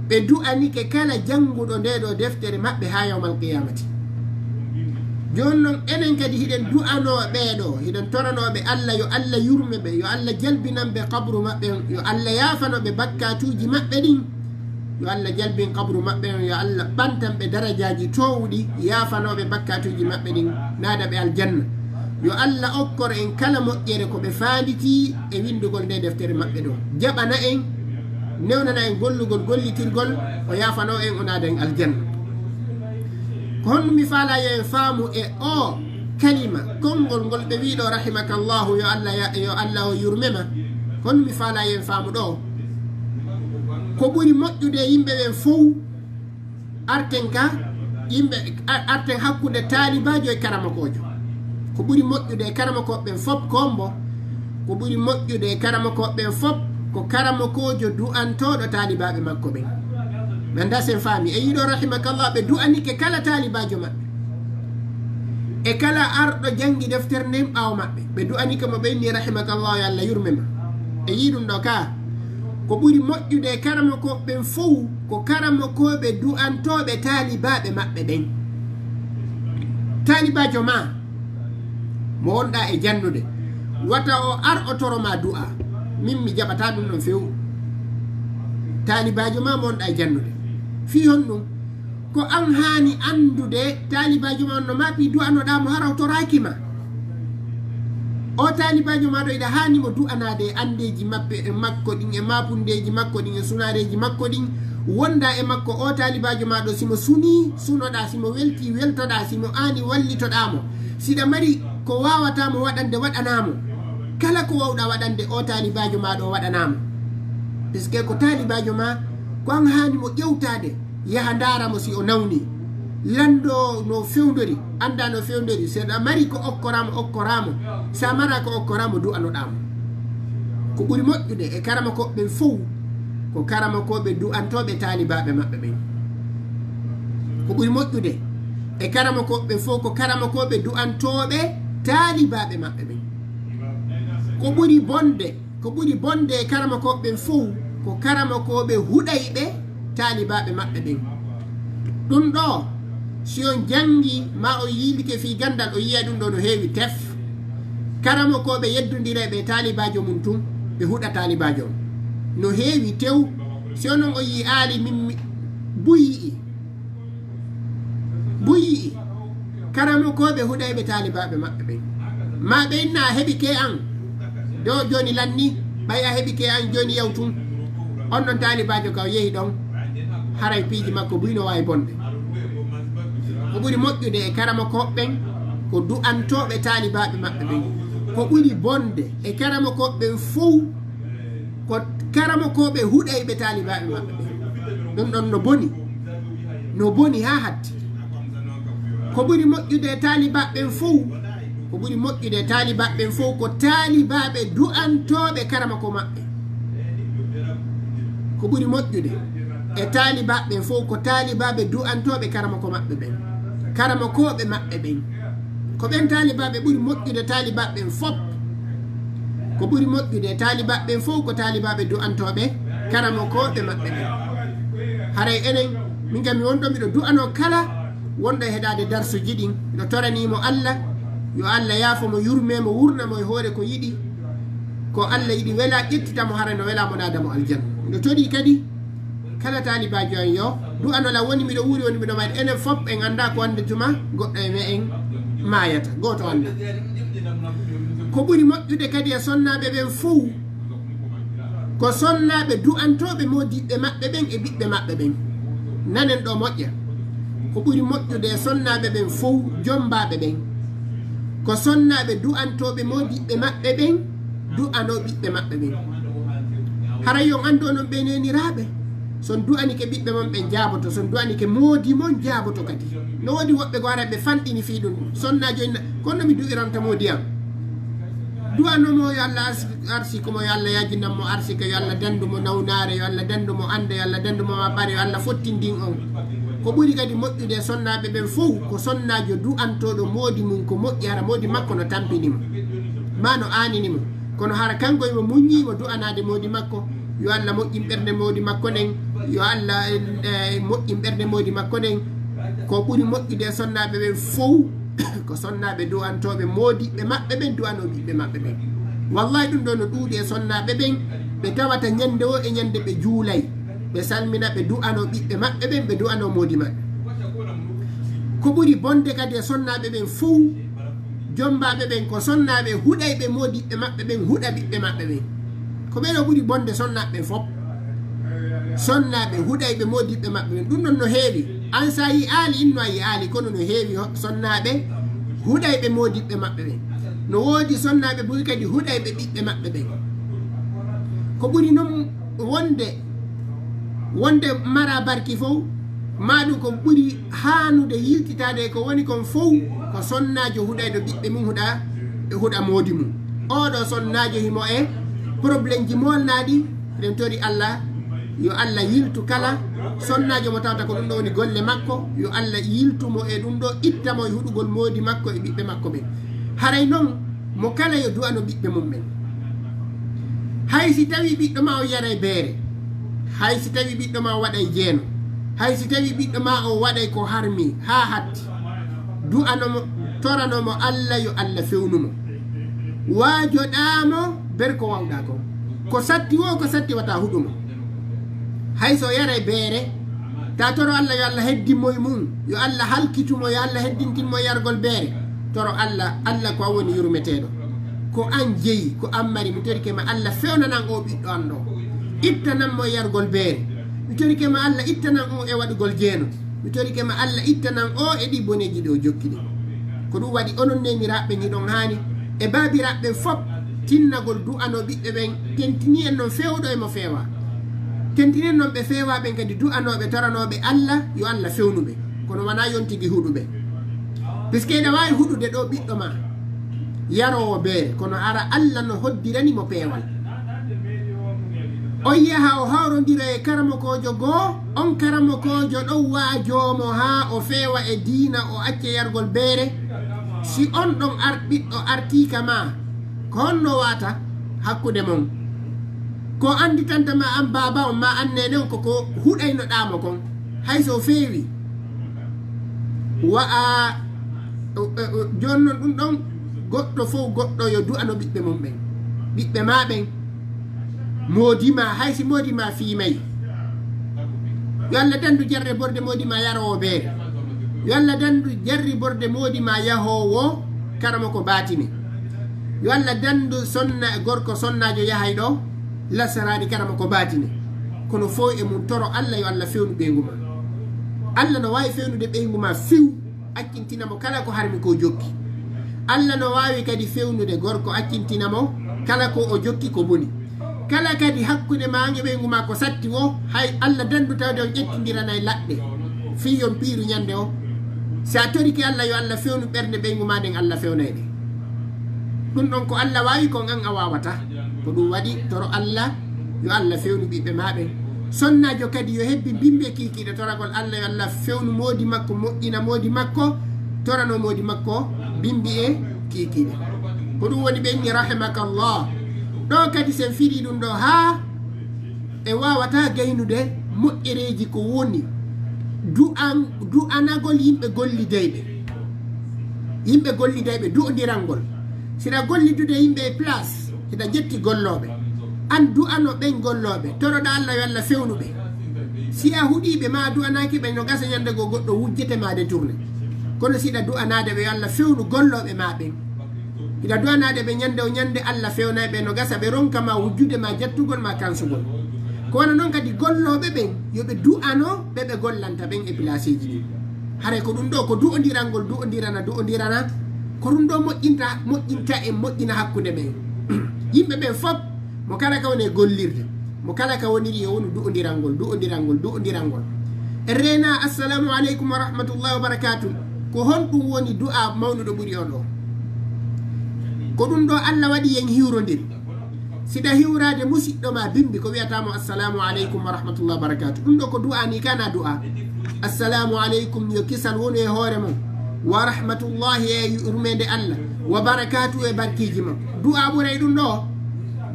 Ɓe du'anike kala jannguɗo nde ɗo deftere maɓɓe haa yawmal qiyamati. Jooni non, enen kadi hiɗen du'anoo ɓee ɗo, hiɗen toranoo ɓe Allah, yo Allah yurme ɓe, yo Allah jalbinan ɓe qabru maɓɓe on, yo Allah yaafano ɓe bakkaatuuji maɓɓe ɗin, yo Allah jalbin qabru maɓɓe on, yo Allah ɓantan ɓe darajaaji toowuɗi, yaafanoo ɓe bakkaatuuji maɓɓe ɗin, naada ɓe aljanna. Yo Allah okkor en kala moƴƴere ko ɓe faanditii e winndugol nde deftere maɓɓe ɗo. Jaɓana en, newnana en gollugol gollitirgol, o yaafanoo en, o naada en aljanna. Ko honɗum mi faalaa yo en faamu e o kalima, konngol ngol ɓe wii ɗo, "Rahimakallahu, yo Allah ya-, yo Allah o yurme ma"? Ko honɗum mi faalaa yo en faamu ɗo? Ko ɓuri moƴƴude e yimɓe ɓen fow, arten ka yimɓe, a-, arten hakkunde taalibaajo e karamokoojo. Ko ɓuri moƴƴude e karamokooɓe ɓen fof, ko hombo? Ko ɓuri moƴƴude e karamokooɓe ɓen fof, ko karamokoojo du'antooɗo taalibaaɓe makko ɓen. Mi anndaa si en faami. E yiɗo rahimakallah, ɓe du'anike kala taalibaajo maɓɓe. E kala arɗo janngi deftere nden ɓaawo maɓɓe. Ɓe du'anike mo, ɓe inni rahimakallah, yo Allah yurme ma. E yii ɗum ɗo ka. Ko ɓuri moƴƴude e karamokooɓe ɓen fow, ko karamokooɓe du'antooɓe taalibaaɓe maɓɓe ɓen. Taalibaajo ma mo wonɗaa e jannude, wata o ar o toro ma du'a. Min mi jaɓataa ɗum ɗon few. Taalibaajo ma mo wonɗaa e jannude. Fii honɗum? Ko an haani anndude taalibaajo ma on no maapi du'anoɗaa mo hara o toraaki ma. O taalibaajo ma ɗo, iɗa haani mo du'anaade e anndeeji maɓɓe, e makko ɗin, e maapundeeji makko ɗin, e sunaareeji makko ɗin. Wondaa e makko, o taalibaajo ma ɗo, si mo sunii, sunoɗaa, si mo weltii, weltoɗaa, si mo aani, wallitoɗaa mo. Si ɗa mari ko waawataa mo waɗande, waɗanaa mo. Kala ko waawɗaa waɗande o taalibaajo ma ɗo, waɗanaa mo. Puisque ko taalibaajo ma, ko an haani mo ƴewtaade, yaha ndaara mo si o nawni. Lanndoo no fewndori, anndaa no fewndori. Si aɗa mari ko okkoraa mo, okkoraa mo. Si a maraa ko okkoraa mo, du'anoɗaa mo. Ko ɓuri moƴƴude e karamokooɓe ɓen fow, ko karamokooɓe du'antooɓe taalibaaɓe maɓɓe ɓen. Ko ɓuri moƴƴude e karamokooɓe ɓen fow, ko karamokooɓe du'antooɓe taalibaaɓe maɓɓe ɓen. Ko ɓuri bonde, ko ɓuri bonde e karamokooɓe ɓen fow, ko karamokooɓe huɗayɓe taalibaaɓe maɓɓe ɓen. Ɗum ɗo, si on janngi, ma on yiilike fii ganndal, o yiya ɗum ɗo no heewi tef. Karamokooɓe yeddondireeɓe e taalibaajo mum tun, ɓe huɗa taalibaajo on. No heewi tew, si onon on yi'aali min mi, buy yi'i. Buy yi'i. Karamokooɓe huɗayɓe taalibaaɓe maɓɓe ɓen. Ma ɓe inna a heɓike an. Do jooni lanni, ɓay a heɓike an jooni yaw tun. On ɗon taalibaajo ka o yehi ɗon, haray piiji makko buy no waawi bonde. Ko ɓuri moƴƴude e karamokooɓe ɓen, ko du'antooɓe taalibaaɓe maɓɓe ɓen. Ko ɓuri bonde e karamokooɓe ɓen fow, ko karamokooɓe huɗayɓe taalibaaɓe maɓɓe ɓen. Ɗum ɗon no boni. No boni haa hatti. Ko ɓuri moƴƴude e taalibaaɓe ɓen fow, ko ɓuri moƴƴude e taalibaaɓe ɓen fow, ko taalibaaɓe du'antooɓe karamoko maɓɓe. Ko ɓuri moƴƴude e taalibaaɓe ɓen fow, ko taalibaaɓe du'antooɓe karamoko maɓɓe ɓen. Karamokooɓe maɓɓe ɓen. Ko ɓen taalibaaɓe ɓuri moƴƴude taalibaaɓe ɓen fof. Ko ɓuri moƴƴude e taalibaaɓe ɓen fof ko taalibaaɓe du'antooɓe karamokooɓe maɓɓe ɓen. Haray enen, min kam mi wonɗo miɗo du'anoo kala wonɗo e heɗaade darsuuji ɗin. Miɗo toranii mo Alla, yo Alla yaafo mo, yurmee mo, wurna mo e hoore ko yiɗi. Ko Alla yiɗi wela, ƴettita mo, hara no wela mo, naada mo aljanna. Miɗo torii kadi kala taalibaajo an yo du'ano lan. Woni miɗo wuuri, woni miɗo mayde. Enen fof en anndaa ko wonde tuma goɗɗo e me'en maayata. Gooto anndaa. Ko ɓuri moƴƴude kadi e sonnaaɓe ɓen fow, ko sonnaaɓe du'antooɓe moodiɓɓe maɓɓe ɓen e ɓiɓɓe maɓɓe ɓen. Nanen ɗoo moƴƴa. Ko ɓuri moƴƴude e sonnaaɓe ɓen fow, jommbaaɓe ɓen, ko sonnaaɓe du'antooɓe moodiɓɓe maɓɓe ɓen, du'anoo ɓiɓɓe maɓɓe ɓen. Haray on anndu onon ɓee neeniraaɓe, so on du'anike ɓiɓɓe mon, ɓen jaaboto. So on du'anike moodi mon, jaaboto kadi. No woodi woɓɓe goo, haray ɓe fanɗini fii ɗun. Sonnaajo inna, "Ko honno mi du'iranta moodi an?" Du'anoo mo yo Alla arsi-, arsiku mo, yo Alla yaajinan mo arsike, yo Alla danndu mo nawnaare, yo Alla danndu mo annde, yo Alla danndu mo maɓɓare, yo Alla fottindin on. Ko ɓuri kadi moƴƴude e sonnaaɓe ɓen fow, ko sonnaajo du'antooɗo moodi mun ko moƴƴi, hara moodi makko no tampini mo, maa no aanini mo. Kono hara kanko himo muññii mo du'anaade moodi makko, yo Alla moƴƴin ɓernde moodi makko nden, yo Alla, eh, moƴƴin ɓernde moodi makko nden. Ko ɓuri moƴƴude e sonnaaɓe ɓen fow, ko sonnaaɓe du'antooɓe moodiɓɓe maɓɓe ɓen, du'anoo ɓiɓɓe maɓɓe ɓen. Wallaahi, ɗun ɗoo no ɗuuɗi e sonnaaɓe ɓen, ɓe tawata ñande woo e ñande ɓe juulay, ɓe salmina, ɓe du'anoo ɓiɓɓe maɓɓe ɓen, ɓe du'anoo moodi maɓɓe. Ko ɓuri bonde kadi e sonnaaɓe ɓen fow, jommbaaɓe ɓen, ko sonnaaɓe huɗayɓe moodiɓɓe maɓɓe ɓen, huɗa ɓiɓɓe maɓɓe ɓen. Ko ɓee ɗoo ɓuri bonde sonnaaɓe ɓen fow. Sonnaaɓe huɗayɓe moodiɓɓe maɓɓe ɓen. Ɗun ɗon no heewi. An, si a yi'aali, inno a yi'aali, kono no heewi ho-, sonnaaɓe huɗayɓe moodiɓɓe maɓɓe ɓen. No woodi sonnaaɓe buy kadi huɗayɓe ɓiɓɓe maɓɓe ɓen. Ko ɓuri non wonde, wonde mara barki fow, maa ɗun ko ɓuri haanude yiltitaade e ko woni kon fow, ko sonnaajo huɗayɗo ɓiɓɓe mun, huɗa, e huɗa moodi mun. Oo ɗoo sonnaajo himo e problemji moolnaaɗi, eɗen tori Alla, yo Alla yiltu kala sonnaajo mo tawata ko ɗun ɗoo woni golle makko, yo Alla yiltu mo e ɗun ɗoo, itta mo e huɗugol moodi makko e ɓiɓɓe makko ɓen. Haray non, mo kala yo du'ano ɓiɓɓe mun ɓen. Hay si tawii ɓiɗɗo maa on yaray beere, hay si tawii ɓiɗɗo maa on waɗay jeeno, hay si tawii ɓiɗɗo maa on waɗay ko harmi haa hatti, du'ano mo, torano mo Alla, yo Alla fewnu mo. Waajoɗaa mo ber ko waawɗaa kon. Ko satti woo, ko satti wata huɗu mo. Hay so yaray beere, ta toro Alla yo Alla heddin mo e mun, yo Alla halkitu mo, yo Alla heddintin mo e yargol beere. Toro Alla, Alla ko an woni yurmeteeɗo. Ko an jeyi, ko an mari. Mi torike ma Alla fewnanan oo ɓiɗɗo an ɗoo. Ittanan mo e yargol beere. Mi torike ma Alla ittanan oo e waɗugol jeeno. Mi torike ma Alla ittanan oo e ɗii boneeji ɗi o jokki ɗin. Ko ɗun waɗi onon neeniraaɓe ɓen hiɗon haani e baabiraaɓe ɓen fow tinnagol du'anoo ɓiɓɓe ɓen, tentinii en non feewuɗo e mo feewaa. Tentinii en non ɓe feewaa ɓen kadi du'anooɓe, toranooɓe Alla, yo Alla fewnu ɓe. Kono wanaa yo on tigi huɗu ɓe. Puisque hiɗa waawi huɗude ɗoo ɓiɗɗo maa yaroowo beere, kono hara Alla no hoddirani mo peewal. On yaha o hawrondira e karamokoojo goo, on karamokoojo ɗon waajoo mo haa o feewa e diina, o acca yargol beere. Si on ɗon ar-, ɓiɗɗo artii ka maa, ko honno wata hakkunde mon? Ko annditanta ma an baaba on, maa an neene on, ko ko huɗaynoɗaa mo kon, hay so o feewi. Wa a, o, o, o, jooni non ɗun ɗon, goɗɗo fow goɗɗo yo du'ano ɓiɓɓe mun ɓen. Ɓiɓɓe maa ɓen, moodi maa, hay si moodi maa fiimay. Yo Alla dandu jarriborde moodi maa yaroowo beere. Yo Alla dandu jarriborde moodi maa yahoowo karamoko baatine. Yo Alla dandu sonna, gorko sonnaajo yahay ɗoo, lasaraani karamoko baatine. Kono fow e mun toro Alla, yo Alla fewnu ɓeyngu maa. Alla no waawi fewnude ɓeyngu maa fiw, accintina mo kala ko harmi ko jokki. Alla no waawi kadi fewnude gorko, accintina mo kala ko o jokki ko boni. Kala kadi hakkunde maa e ɓeyngu maa ko satti woo, hay Alla dandu tawde on ƴettindiranay laɗɗe fii yo on piiru ñande on. Si a torike Alla yo Alla fewnu ɓernde ɓeyngu maa nden, Alla fewnay ɗe. Ɗun ɗon ko Alla waawi, kon an a waawataa. Ko ɗun waɗi toro Alla, yo Alla fewnu ɓiɓɓe maa ɓen. Sonnaajo kadi yo hebbin bimbi e kiikiiɗe toragol Alla, yo Alla fewnu moodi makko, moƴƴina moodi makko, torano moodi makko. Bimbi e kiikiiɗe. Ko ɗum woni ɓe inni rahimakallah. Ɗo kadi sen firi ɗum ɗo haa e wawata gaynude moƴƴereeji ko woni du'an-, du'anagol yimɓe gollidayɓe. Yimɓe gollidayɓe, du'ondirangol. Siɗa gollidude yimɓe e place, hiɗa jetti gollooɓe. An du'ano ɓen gollooɓe, toroɗa Allah yo Allah fewnu ɓe. Si a huɗiiɓe ma a du'anaaki ɓe, no gasa ñande goo goɗɗo wujjete ma détourné. Kono siɗa du'anaade ɓe yo Allah fewnu gollooɓe ma ɓen. Hiɗa du'anaade ɓe ñande o ñande Allah fewnay ɓe, no gasa ɓe ronka ma wujjude ma jattugol ma kansugol. Ko wano non kadi gollooɓe ɓen, yo ɓe du'ano ɓe ɓe gollanta ɓen e placeeji ɗin. Haray ko ɗum ɗo, ko du'ondirangol, du'ondirana, du'ondirana. Ko ɗum ɗo moƴƴinta, moƴƴinta en, moƴƴina hakkunde men. Yimɓe ɓen fof, mo kala ka woni e gollirde, mo kala ka woniri, yo wonu du'ondirangol, du'ondirangol, du'ondirangol. En reena, "Assalamu aleykum wa rahmatullahi wa barakatuh." Ko honɗum woni du'a mawnuɗo ɓuri on o? Ko ɗum ɗo Allah waɗi en hiwrondir. Siɗa hiwraade musiɗɗo ma bimbi, ko wiyata mo, "Assalamu aleykum wa rahmatullahi wa barakatuh." Ɗum ɗo ko du'a ni, kana du'a. "Assalamu aleykum, yo kisal wonu e hoore mon. Wa rahmatullahi, e yurmeende Allah. Wa barakatuh, e barkiiji mon." Du'a ɓuray ɗum ɗo?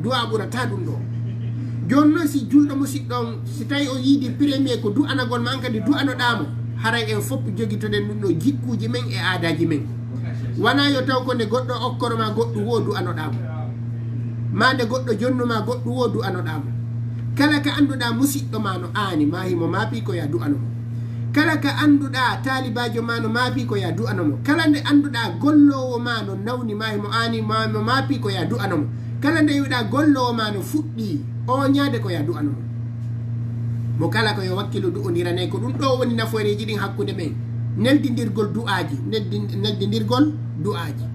Du'a ɓurata ɗum ɗo. Jooni non, si julɗo musiɗɗo on, si tawi o yiidi premier ko du'anagol ma, an kadi du'anoɗaa mo, haray en fof jogitoɗen ɗum ɗo jikkuuji men e aadaaji men. Wona yo taw ko nde goɗɗo okkoro ma goɗɗum wo du'anoɗaa mo. Ma nde goɗɗo jonnu ma goɗɗum wo du'anoɗaa mo. Kala ka annduɗaa musiɗɗo ma no aani, ma himo maapi ko ya du'ano mo. Kala ka annduɗaa taalibaajo ma no maapi ko ya du'ano mo. Kala nde annduɗaa golloowo ma no nawni, ma himo aani, ma himo maapi ko ya du'ano mo. Kala nde yi'uɗaa golloowo ma no fuɗɗii ooñaade ko ya du'ano mo. Mo kala ko yo wakkilu du'ondiranee, ko ɗum ɗo woni nafooreeji ɗin hakkunde men. Neldindirgol du'aaji, neldin-, neldindirgol du'aaji.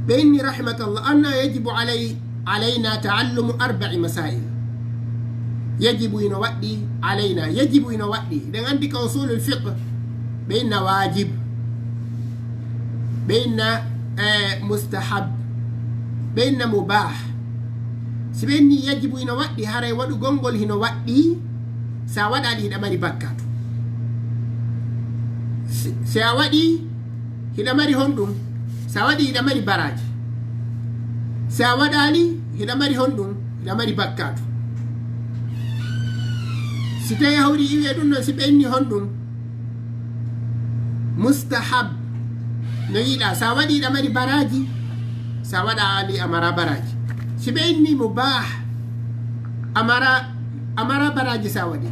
Ɓe inni, rahimakallah, anna yajibu alay-, alayna taallumu arba'i masail. Yajibu ino waɗɗi alayna, yajibu ino waɗɗi. Eɗen anndi ka usulul fiqh, ɓe inna wajib, ɓe inna, eh, mustahab, ɓe inna mubah. Si ɓe inni yajibu ino waɗɗi, haray waɗugol ngol hino waɗɗi, sa waɗaali hiɗa mari bakkatu. Si, si a waɗi, hiɗa mari honɗum? Sa waɗi, hiɗa mari baraaji. Sa waɗaali, hiɗa mari honɗum? Hiɗa mari bakkatu. Si tawi hawri iwi e ɗum ɗon, si ɓe inni honɗum? Mustahab. No yiɗa, sa waɗi, hiɗa mari baraaji. Sa waɗaali, a mara baraaji. Si ɓe inni mubah, a mara, a mara baraaji sa waɗi.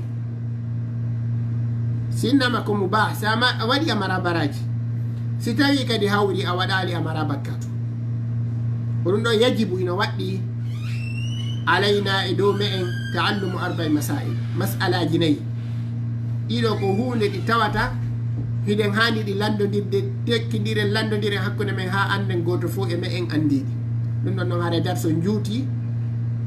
Si innama ko mubah, sa ma-, a waɗi, a mara baraaji. Si tawi kadi hawri, a waɗaali, a mara bakkatu. Ko ɗum ɗo yajibu, ino waɗɗi alayna, e dow me'en, taallumu arba'i masail, mas'alaaji nayi. Ɗiɗo ko huunde ɗi tawata hiɗen haani ɗi lanndondirde, tekkindiren, lanndondiren hakkunde men haa annden gooto fof e me'en anndi ɗi. Ɗum ɗon noon haray darso juuti,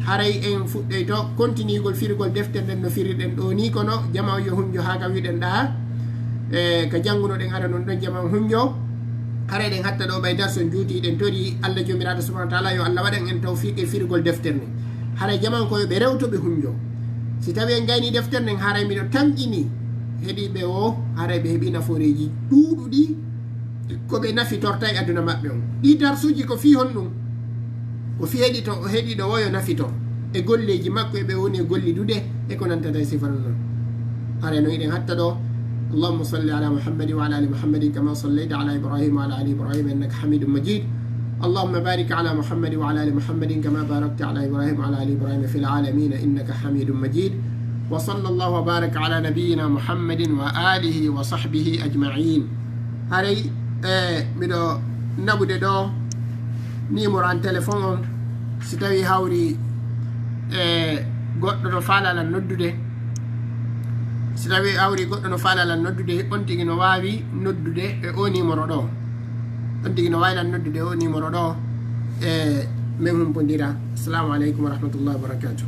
haray en fuɗɗoyto kontinigol firugol deftere nden no firirɗen ɗo ni, kono jama on yo hunjo haa ka wiɗen ɗa, e ka janngunoɗen ara non ɗon jama on hunjo. Haray ɗen hatta ɗo ɓay darso juuti, ɗen tori Allah Joomiraaɗo subhanahu wa taala yo Allah waɗan en tawfiiqe firugol deftere nden. Haray jaman ko yo ɓe rewto ɓe hunjo. Si tawi en gayni deftere nden, haray miɗo tamƴini heɗiiɓe o, haray ɓe heɓi nafooreeji ɗuuɗuɗi ko ɓe nafitorta e aduna maɓɓe on. Ɗi darsuuji ko fii honɗum? Ko fii heɗito-, heɗiiɗo o yo nafito e golleeji makko e ɓe woni e gollidude e ko nantata e sifa non. Haray no hiɗen hatta ɗo. اللهم صل على محمد وعلى آل محمد كما صليت على إبراهيم وعلى آل إبراهيم إنك حميد مجيد. اللهم بارك على محمد وعلى آل محمد كما باركت على إبراهيم وعلى آل إبراهيم في العالمين إنك حميد مجيد. وصلى الله وبارك على نبينا محمد وآله وصحبه أجمعين. Haray, e, miɗo naɓude ɗo numéro an téléphone on, si tawi hawri, e, goɗɗo no faala lan noddude. Si tawi hawri goɗɗo no faala lan noddude, on tigi no waawi noddude e o numéro ɗo. On tigi no waawi lan noddude e o numéro ɗo, e, men humpondira. Assalamu aleykum wa rahmatullahi wa barakatuh.